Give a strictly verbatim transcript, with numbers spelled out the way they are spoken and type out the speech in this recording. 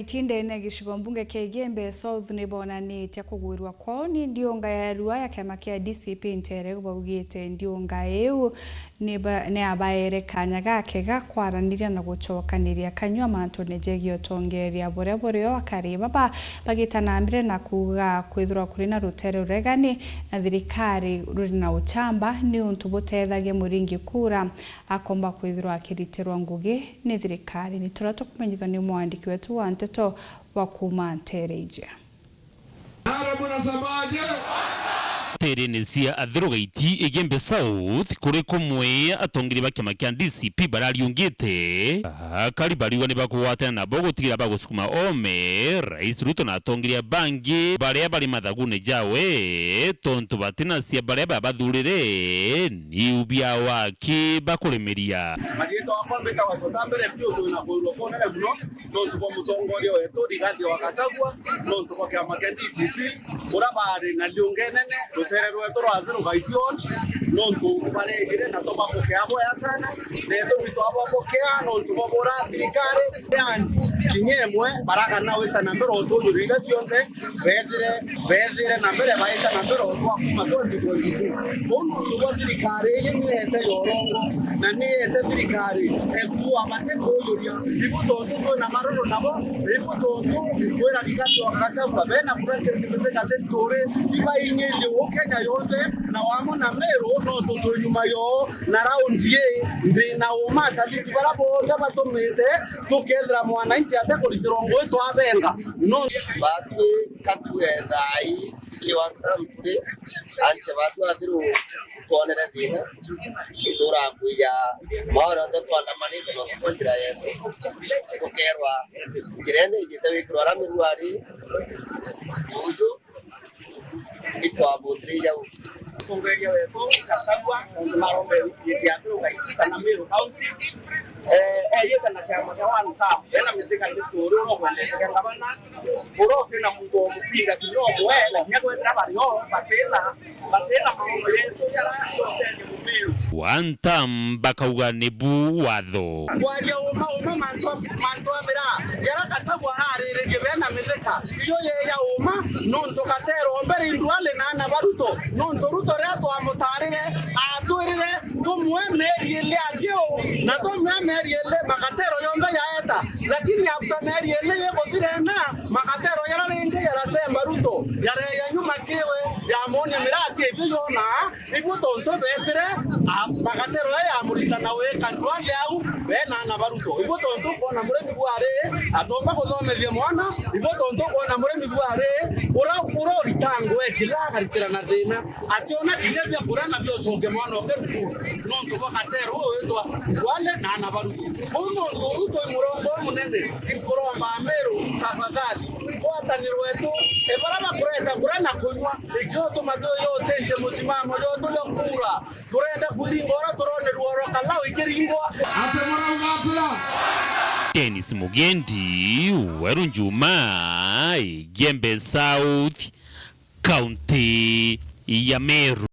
Itindene gicigo mbunge kia Igembe South ni bonanitie kugwirua kwao ni ndiunga ya rua ya kiama kia D C P Nteere, baugite ndiunga iu ni ba-, ni abaere kanya gake ga kwaraniria na gucokaniria kanyua mantune jegii utongeria buria burio. Akari baba bagita na mbere na kuuga kwithirwa kuri na rutere ruregani na thirikari ruri na uchamba ni untu butethagia Muringi Kura akomba kwithirwa akiritirwa ngugi ni thirikari. Ni turia tukumenyithwa ni mwandiki wetu wa nteto wa kuuma Nteere Ijia. Nara, munasemaje? Nteerene cia Athiru Gaiti, Igembe South, kuri kumwe atongeria ba kiama kia D C P barariungite, akari bariuga ni bakugwatana nabo gutigira bagusukuma oome Rais Ruto na atongeria bangi baria bari mathagune jawe, tontu batina cia baria babathurire niu bia waki bakurimeria. Mariitwa akwa mbitagwa Cota Mbere Biu, twina kwirua kunene mono nontu bwa mutongoria wetu Rigathi wa Gachagua, nontu bwa kiama kia D C P, uria bari na riunga inene rutere rwetu rwa Athiru Gaiti Ward, nontu baregire na tubapokea bwega sana, na ithuĩ twabapokea nontu bwa bura thirikari, yani, kinya imwe baraga na wita na mbere utujuria iria cionthe, bethire, bethire na mbere, baita na mbere o twa kuma twenty twenty-two. Uu nontu bwa thirikari iji ni ete yorongo, na ni ete thirikari ekua bati kujuria. Ibu tontu twina maruru nabo, ibu tontu twina Rigathi wa Gachagua, bena Franklin Mithika Linturi, ibainyirie uu Kenya yonthe, na wamwe na Meru, nontu twi nyuma yoo, na raundi ii, ndina uma, asabiti bara bonthe batumite, tukethira mwananchi ate kuritirwa ngugi twabenga. No. Batwi ka tuge thaai kiwanja mpuri, anche batwi Athiru twonere thina, turakwiya maore onthe twandamanite nontu bwa njira yetu. Tukerwa njira ino ijite wikirwa rami ruari, uju itwabutire jau. Mutongoria wetu Gachagua, nontu marombe wiki ya Athiru Gaiti kana Meru County, eh, eyite na kiama kia One Term, ena Mithika Linturi uria ugwendete kia ngavana, uria utina muntu wa gupinga kinya umwe, na kinya kwethira bari o batina, batina maono yetu jaria jonthe ni Mumeru. One Term bakauga nibu watho. Kwaria uma uma mantu, mantu a miraa, jaria Gachagua arariririe bena Mithika, iyo yeja uma, nontu Gatero mbere indwale na ana ba Ruto, nontu Ruto riria twamutaarire, aatwirire tumwe mieri ili akiu, na tumwe mieri ili Magatero yonthe yaeta, lakini after mieri ili iguthira ina, Magatero jaria ringi jaracemba Ruto, jareja nyuma kiwe, jamwonia miraa kibi yona, Ibu tontu beetire, a, Magatero ee ya muritana wii Kandwale au, bee na ana ba Ruto. Ibu tontu ukwona murimi bwari, atomba kuthomethia mwana, ibu tontu ukwona murimi bwari, ura, ura uritangwe kila agaritira na thina, ationa kinya bia kuria na bia ucokia mwana oke cukuru, nontu bwa Gatero uu witwa Kandwale na ana ba Ruto. Uu nontu uu twi murongo umunene, inkuromba Amiru, tafadhali, ngwataniro yetu, e baria bakureta kuria na kunywa, ikiutuma tuyo ucenjie musimamo jwetu jwa kuura. Turenda kwiringwa uria turonerua oro Kalau ikiringwa. Ati murauga atia? Dennis Mugendi, Weru Njuma, Igembe South, County ya Meru.